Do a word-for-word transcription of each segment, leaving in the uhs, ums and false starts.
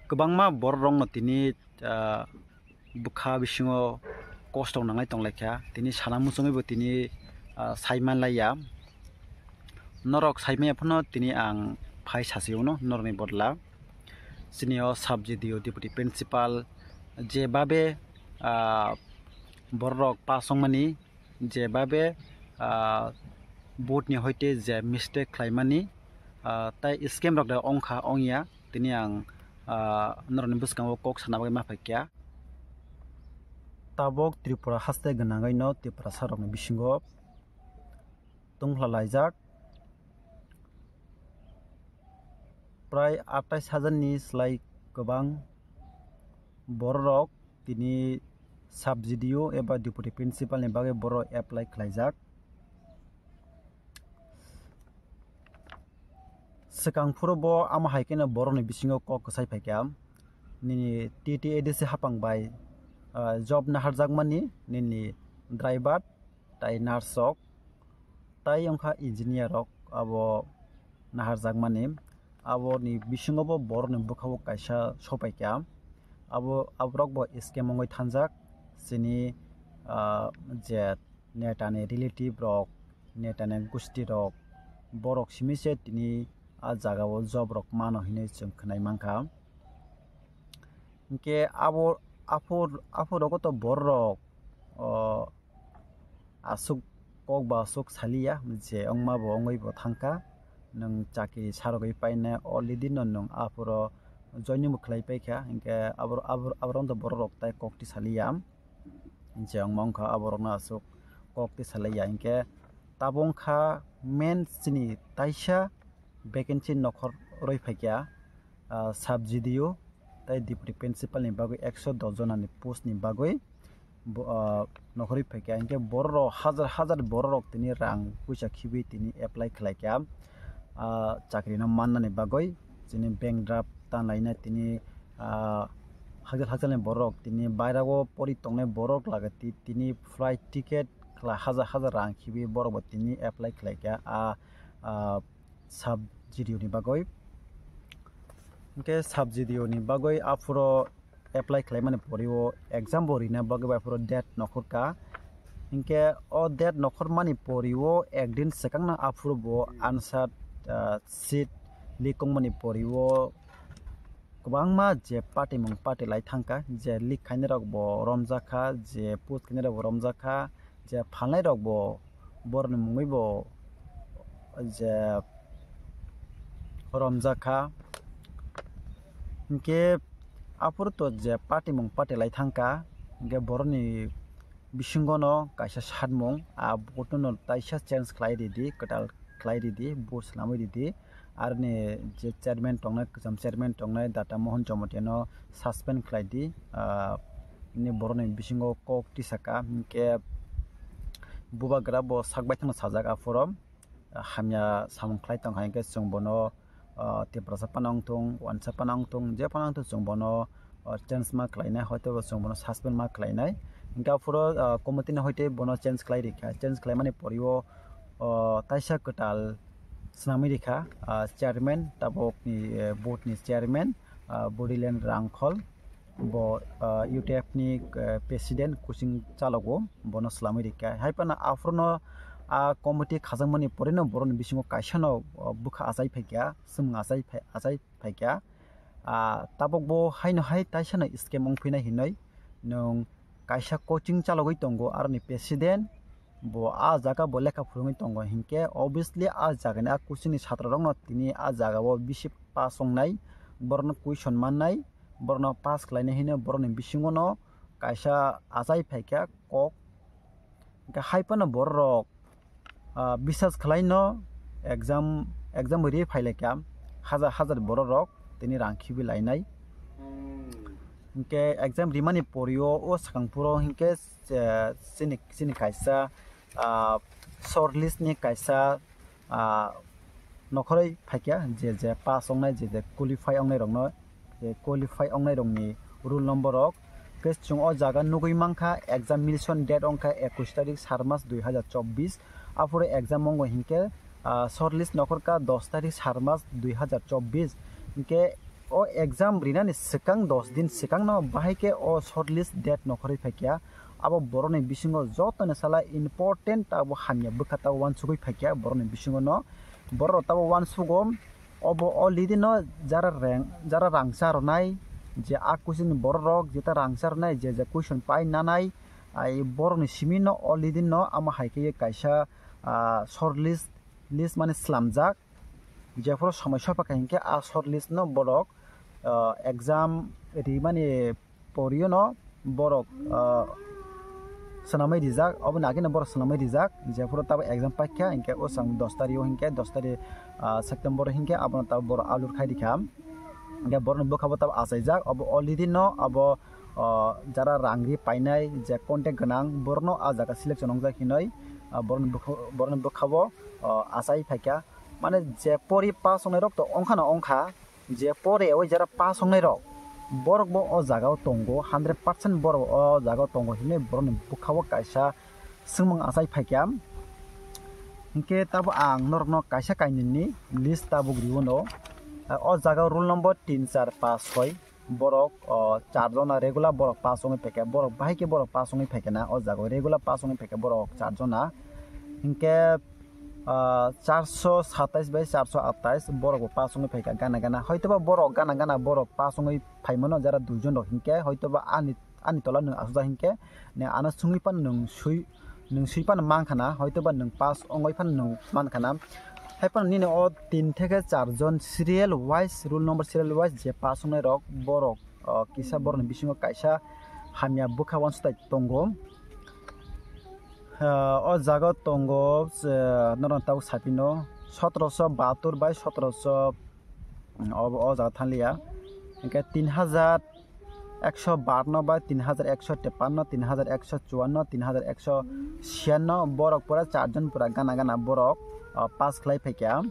Kwbangma borok rokno tini, ah, bwkha bisingo kosto nangnai tonglaikha, tini sana muchungwibo tini, ah, sai manlaiya. Norok sai manya phano tini ang phai sasi uno norokni bodla. Chini o sub G D O deputy principal jebabe, ah, borok pass wngmani, jebabe, ah, board ni hoite je mistake khlaimani, ah, tai scam rok da wngkha wngya, tini ang, ah, norokni bwskango kok sana bagwi ma phaikha. Tabok Tripura haste gwnangwi no Tiprasa rokni bisingo tongphla laijak. Prai atais hajar ni slai kwbang bororok tini sub G D O eba deputy principal ni bagwi borok apply khlaijak. Swkang phuru bo amo hai kheno borokni bisingo kok kwsai phaikha, nini T T A D C hapang bai, ah, job naharjakmani nini driver tai nurse rok tai wngkha engineer rok abo naharjakmani. Aboni bisingo bo borokni bwkhao kaisa sopaikha, abo, aborok bo scam wngwi thanjak. Chini, ah, je netani relative rok, netani gusti rok, borok simi se tini a jagao job rok mano hinwi chwng khwnai mankha. Hinkhe abo aphur, aphur rogo to borok, o, aswk kok ba aswk saliya je wngma bo wngwi bo thangkha, nwng chakri sarogwi painai already no nwng aphuro joining bo khlai paikha, hinkhe abor-, abor-, aborok to borok rok tai kok ti saliya. Je wngma wngkha aborokno aswk kok ti salaiya, hinkhe tabuk wngkha main chini taisa vacancy nokhor rwi phaikha, ah, sub G D O tai deputy principal ni bagwi ekso dos jona ni post ni bagwi bo, ah, nokhorwi phaikha, hinkhe borok rok hajar hajar borok rok tini rang puisa khibi tini apply khlaikha, ah, chakri no mannani bagwi. Chini bank draft tanlaina tini, ah, hakjal hakjal ni borok tini bairao pori tongnai borok laga ti-, tini flight ticket khla hajar hajar rang khibi borok bo tini apply khlaikha, ah, ah, sub G D O ni bagwi. Hinkhe sub G D O ni bagwi aphuro apply khlaimani pori o exam bo rina bagwi bai aphuro date nokhorkha. Hinkhe o date nokhormani pori o ekdin swkangno aphuru bo answer, ah, sheet leak wngmani pori o kwbangma je patimung pati lai thangkha, je leak khainai rok bo romjakha, je post khainai rok bo romjakha, je phalnai rok bo borokni mungwi bo je romjakha. Hinkhe aphuru to je patimung pati lai thangkha, hinkhe borokni bisingo no kaisa satmung, a vote no taisa change khlai ridi, kwtal khlai ridi, vote swnamwi ridi. Aroni je chairman tongnai, kwcham chairman tongnai Data Mohon Jamatia no suspend khlai di, ah, ni borokni bisingo kok tisaka, hinkhe bubagra bo sak baithangno sajak aphuru, ah, hamya samung khlai tongkha, hinkhe chwng bono, ah, Tiprasa phano wngthung, wansa phano wngthung, je phano wngthung, chwng bono, ah, change ma khlainai, hoito bo chwng bono suspend ma khlainai. Hinkhe aphuru, ah, committee ni hoite bono change khlai rikha, change khlaimani pori o, ah, taisa kwtal swnamwi rikha, ah, chairman, tabukni, eh, board ni chairman, ah, Burilen Rangkhol, bo, ah, U T F ni, eh, president coaching chalogo, bono swnamwi rikha. Hai phano aphuru no, ah, committee khajakmani pori no borokni bisingo kaisa no, oh, bwkha achai phaikha, swmwng achai phai-, achai phaikha. Ah, tabuk bo haino hai taisano scam wngphinai hinwi nwng kaisa coaching chalogwi tongo, aroni president bo ah jaga bo lekha phwrwngwi tongo, hinkhe obviously ah jagani ah coaching ni chatra rokno tini ah jagao bisi pass wngnai, borokno question mannai, borokno pass khlainai hinwi borokni bisingono kaisa achai phaikha kok. Hinkhe hai phano borok rok, ah, bisas khlai no exam, exam ri phai lai kha, hajar hajar borok rok tini rang khibi lainai. Hinkhe exam rimani pori o, o swkang phuru hinkhe, eh, chini, chini kaisa, ah, short list ni kaisa, ah, nokhorwi phaikha, je je pass wngnai, je je qualify wngnai rokno, je qualify wngnai rokni roll number rok. Khe chwng o jaga nugwi mankha, examination date wngkha ekush tarik sar mas dui hajar chobbish, aphuru exam wngo hinkhe, ah, short list nokhorkha dos tarik sar mas dui hajar chobbish, hinkhe O exam rinani swkang dos din swkangno bahai khe o shortlist date nokhorwi phaikha. Abo borokni bisingo jotoni sala important abo hamya bwkha tabo uansugwi phaikha borokni bisingo no. Borok tabo uansugo obo already no jara rang, jara rangcha rwnai, je a question borok rok jeta rangcha rwnai, je je question pai nanai, ai borokni simi no already no amo hai khe kaisa, ah, shortlist, list mani slamjak. Jephuru somoi sopha kha hinkhe a shortlist no borok, ah, exam rimani porio no borok, ah, swnamwi rijak, oboni agino borok swnamwi rijak, jephuru tabo exam paikha hinkhe o chwng dos tario hinkhe, dos tarik, ah, September hinkhe abono tabo borok alur khai rikha. Hinkhe borokni bwkhabo tabo achaijak, obo already no abo, ah, jara rang ri painai je contact gwnang borokno a jaga selection wngjak hinwi, ah, borokni bwkha-, borokni bwkhabo, ah, achai phaikha. Mane je pori pass wngnai rok to ongkhano ongkha, je pore o jara pass wngnai rok, borok bo o jaga o tongo, hundred percent borok o jaga o tongo hinwi borokni bwkha o kaisa swngmung achai phaikha. Hinkhe tabo ang norokno kaisa kainwini list tabuk riwono. O jaga o roll number tin, char, pass, soi borok, o, char jona regular borok pass wngwi phaikha, borok bahai khe borok pass wngwi phaikha na o jaga o regular pass wngwi phaikha borok char jona. Hinkhe, ah, charso satais bai charso atais borok bo pass wngwi phaikha gana gana. Hoitoba borok gana gana borok pass wngwi phaimano jara duijon rok hinkhe hoitoba ani, ani tola nwng asukjak hinkhe nwng ano swngwi phano nwng swi, nwng swi phano mankha na, hoitoba nwng pass wngwi phano nwng mankha na. Hai phano nini o tin theke char jon serial wise, roll number serial wise je pass wngnai rok borok, o, kisa borokni bisingo kaisa hamya bwkha uansukjak tongo. Ah, o jaga o tongo, eh, norok tabuk sapino sotoroso bahatur bai sotoroso, mm, o, o jaga thanglia. Hinkhe tin hajar ekso baanno bai tin hajar ekso tepanno, tin hajar ekso chuanno, tin hajar ekso siyanno borok pura charjon pura gana gana borok, ah, pass khlai phaikha.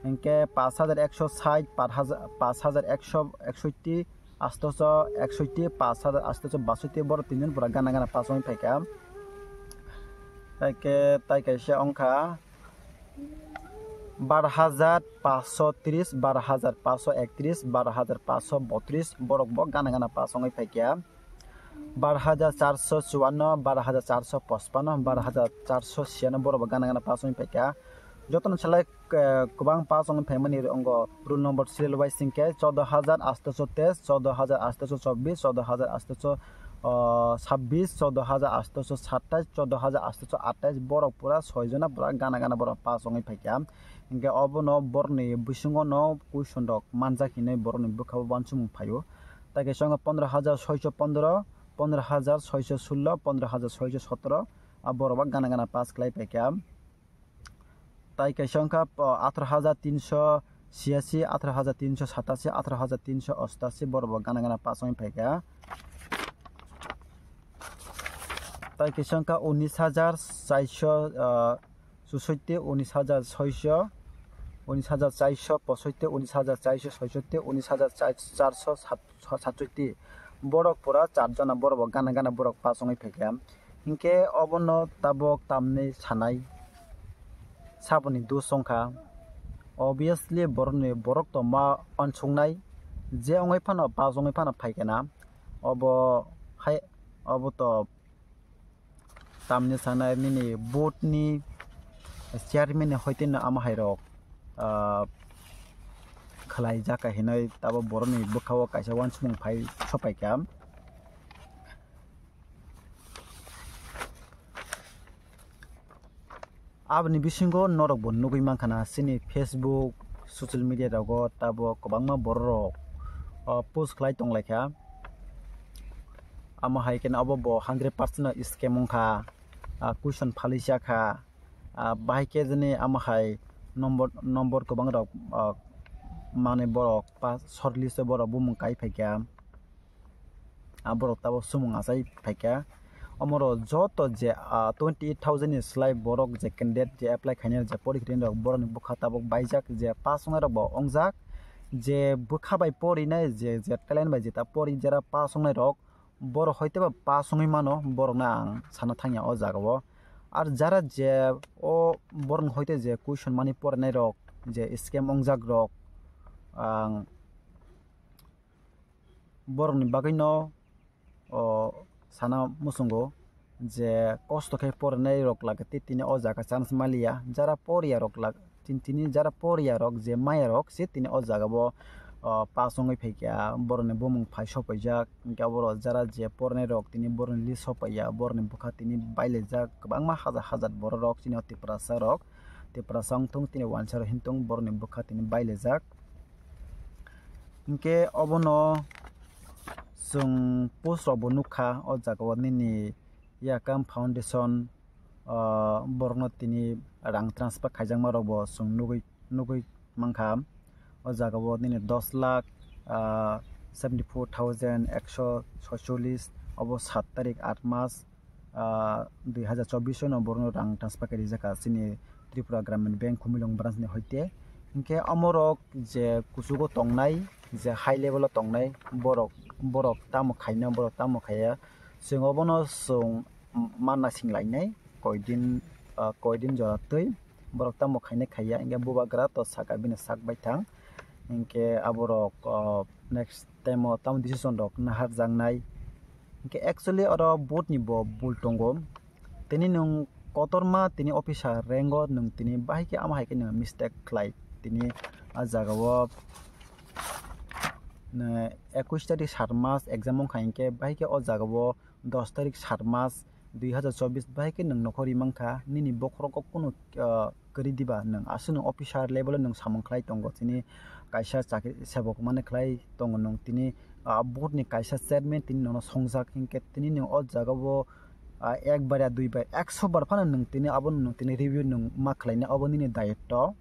Hinkhe pash hajar ekso sait, pash hajar, pash hajar ekso eksotti, astoso eksotti, pash hajar astoso basotti, borok tinjon pura gana gana pass wngwi phaikha. Taikhe tai kaisa wngkha bar hajar paanso tris, bar hajar paanso ektris, bar hajar paanso botris, borok bo gana gana pass wngwi phaikha. Bar hajar charso chuanno, bar hajar charso pochpanno, bar hajar charso siyanno borok bo gana gana pass wngwi phaikha. Jotono selai, eh, kwbang pass wngwi phaimani wngo roll number serial wise hinkhe chordo hajar astoso teis, chordo hajar astoso chobbish, chordo hajar astoso, oh, sabbish, chordo hajar astoso satais, chordo hajar astoso atais, borok pura soi jona pura gana gana borok pass wngwi phaikha. Hinkhe obono borokni bisingo no question rok manjak hinwi borokni bwkha o uansukmung phaio. Tai kaisa wngkha pondro hajar soiso pondro, pondro hajar soiso sullo, pondro hajar soiso sotoro, a borok bo gana gana pass khlai phaikha. Tai kaisa wngkha, o, atharo hajar tinso siasi, atharo hajar tinso satasi, atharo hajar tinso ostasi, borok bo gana gana pass wngwi phaikha. Tai kaisa wngkha unis hajar chaiso, o, chusoitti, unis hajar soiso, unis hajar chaiso posoitti, unis hajar chaiso soisotti, unis hajar char-, charso sat-, satsoitti. Borok pura char jona borok bo gana gana borok pass wngwi phaikha. Hinkhe obono tabok tamni sanai saboni dos wngkha. Obviously borokni borok to ma uansuknai je wngwi phano pass wngwi phano phaikha na. Obo hai, obo to tamni sanai nini board ni chairman ni hoite no amo hai rok, ah, khlai jaka hinoi tabo borok ni bwkha o kaisa uansukmung phai sopai kha. Aboni bisingo norok bo nugui mankha na chini Facebook, social media rogo tabo kwbangma borok rok, ah, post khlai tong lai kha. Amo hai khe abo bo hundred percent no scam wngkha, ah, question phalisa kha, ah, bahai khe jani amo hai number, number kwbang rok, ah, manwi borok pa shortlist o borok bumung kai phaikha, ah, borok tabo sumung achai phaikha. Omoro joto je, ah, twenty eight thousand ni slai borok je candidate je apply khainai je porikha rok borokni bwkha tabok baijak je pass wngnai rok bo wngjak, je bwkha bai porinai je, je talent bai jeta pori jera pass wngnai rok, borok hoite ba pass wngwi mano, borokno ang sana thangya o jaga o. Ar jara je o borokni hoite je question mani porinai rok, je scam wngjak rok, ang Borokni bagwino o sana muchungo je kosto khe porinai rok lage tei tini o jaga chance maliya, jara poriya rok lag-, tin-, tini jara poriya rok je maya rok se tini o jaga o, o, pass wngwi phaikha, borokni bumung phai sopaijak, hinkhe abo rok jara je porinai rok tini borokni list sopaiya, borokni bwkha tini bailaijak, kwbangma hajar hajar borok rok chini o Tiprasa rok, Tiprasa wngthung tini wansa rok hintung borokni bwkha tini bailaijak. Hinkhe obono chwng post rok bo nukha o jaga o nini Yakam Foundation, ah, borokno tini rang transfer khaijakma rok bo chwng nugwi, nugwi mankha. O jaga o nini dos lakh, ah, seventy four thousand ekso soicholish, obo sat tarik aat mas, ah, dui hazar chobbish no borokno rang transfer khe rijak kha chini Tripura Gramin Bank Khumulwng branch ni hoite. Hinkhe omorok je kuchugo tongnai, je high level o tongnai, borok, borok tamo khaina, borok tamo khaiya, chwng obono chwng manna singlainai, koidin, ah, koidin jora twi borok tamo khainai khaiya, hinkhe bubagra to saka bini sak baithang, hinkhe aborok, ah, next time o tamo decision rok naharjaknai. Hinkhe actually oro board ni bo bul tongo. Tini nwng kotorma tini officer rank o nwng tini bahai khe ama hai khe nwng mistake khlai. Tini a jaga o, eh, ekush tarik sat mas exam wngkha hinkhe bahai khe o jaga o dos tarik sat mas dui hazar chobbish bahai khe nwng nokhorwi mankha. Nini bokhorogo kunu, ah, kwrwi diba nwng aswk nwng officer level o nwng samung khlai tongo, tini kaisa chakri sebok mani khlai tongo nwng, tini, ah, board ni kaisa chairman tini nono songjak hinkhe tini nwng o jaga o, ah, ek bar ya dui bar ekso bar phano nwng tini abono nwng tini review nwng ma khlainai, obo nini dayitto.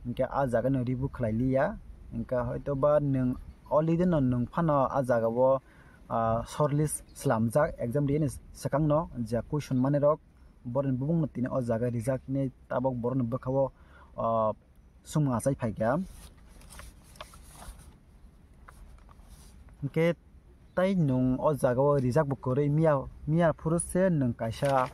Hinkhe ah jaga no review khlai liya, hinkhe hoito ba nwng already no nwng phano ah jaga o, ah, shortlist slamjak exam riyani swkang no je question mani rok borokni bubung no tini o jaga rijak hinwi tabok borokni bwkha o, ah, swngmung achai phaikha. Hinkhe tai nwng o jaga o rijak bo kwrwi miya, miya phuru se nwng kaisa,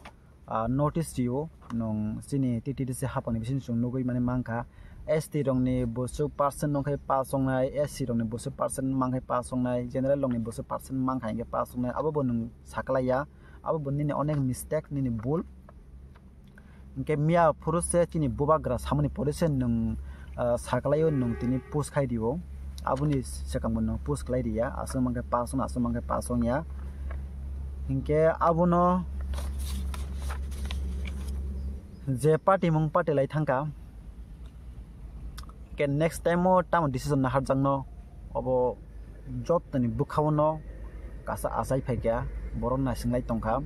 ah, notice rio, nwng chini T T D C hapang ni bising chwng nugwi mani mankha. S T rokni bwswk percent wngkhe pass wngnai, S C rokni bwswk percent mankhe pass wngnai, general rokni bwswk percent mankha hinkhe pass wngnai, abo bo nwng saklaiya, abo bo nini onek mistake, nini bul. Hinkhe miya phuru se chini bubagra samani pore se nwng, ah, saklaio nwng tini post khai rio. Aboni swkang bo nwng post khlai riya. Aswk mankhe pass wng, aswk mankhe pass wng ya. Hinkhe abono je party mung party lai thangkha. Ke next time o tamo decision naharjakno obo jotoni bwkhao no kasa achai phaikha, borok naising lai tongkha.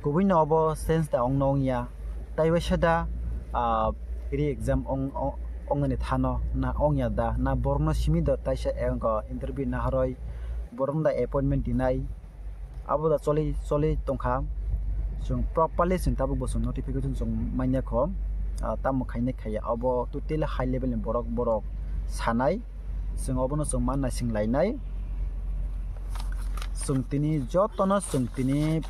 Kubui no obo sense da ongno ongya, tai waisa da, ah, re-exam ong, ong, ongni thano na ongya da, na borokno simi da taisa eng, interview naharoi borokno da appointment dinai. Abo da choli, choli tongkha. Chwng properly chwng tabuk bo chwng notification chwng manya kho. Ah, tamo khainai khaiya. Abo totally high level ni borok, borok sanai. Chwng obono chwng manna sing lainai. Chwng tini jotono chwng tini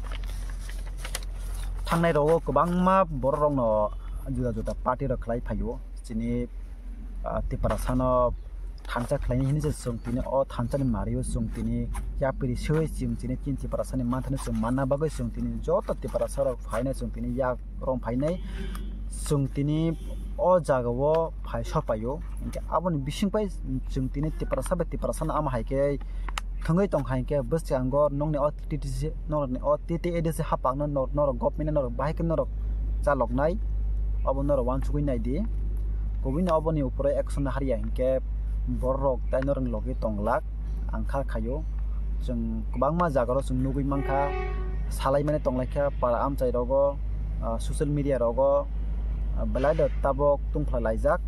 thangnai rogo kwbangma borok rokno juda juda party rok khlai phaio. Chini, ah, Tiprasano thansa khlaini hinwi se chwng tini o thansani mario chwng tini yapri swi chwng tini chini Tiprasani manthani chwng manna bagwi chwng tini joto Tiprasarok phaina chwng tini yak rom phainai chwng tini o jagao phai sopaio. Hinkhe aboni bising pai chwng tini Tiprasa bai Tiprasano ama hai khe thwngwi tongkha hinkhe bwskango nokni o T T C, norokni o T T A D C hapangno nor-, norok government norok bahai khe norok chaloknai, obo norok uansugwi naidi. Kubui no oboni upore action naharya hinkhe borok tai norokni logi tonglak, ang kha khaio. Chwng kwbangma jagaro chwng nugwi mankha, salaimani tonglaikha para amchai rogo, ah, social media rogo, ah, belai da tabok tungphla laijak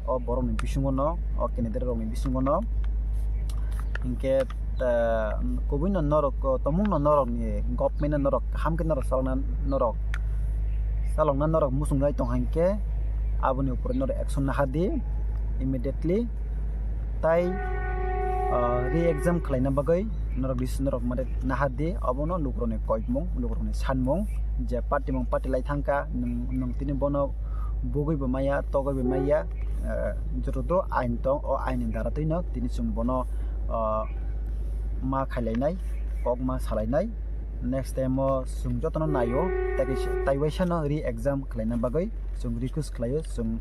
o borokni bisingo no, o candidate rokni bisingo no. Hinkhe, ah, kubui no norok, tomung no norok ni government no norok kaham khe norok chalokna norok, chalokna norok muchungjai tong hinkhe aboni upore norok action nahardi immediately. Tai, ah, re-exam khlaina bagwi norok dis-, norok mare nahardi, obono lukurokni koimung, lukurokni sanmung, je party mung party lai thangkha, nwng, nwng tini bono bugwi bo maya, togwi bo maya, ah, joto do ain tong, o ain ni dara twino tini chwng bono ah, ma khailainai, kok ma salainai. Next time o chwng jotono naio, tei khe taiwaisa no re-exam khlaina bagwi chwng request khlaio, chwng,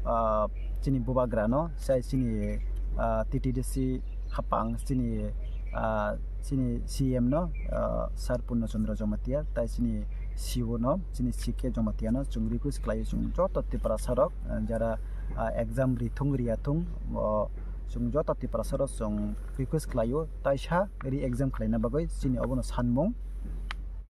ah, chini bubagra no, sai chini, ah, T T D C hapang, chini, ah, chini C M no, ah, Sir Purno Chandra Jamatia, tai chini C O no, chini C K Jamatia no chwng request khlaio, chwng joto Tiprasa rok, ah, jara, ah, exam rithung riyathung, o chwng joto Tiprasa rok chwng request khlaio, taisa re-exam khlaina bagwi chini obono sanmung.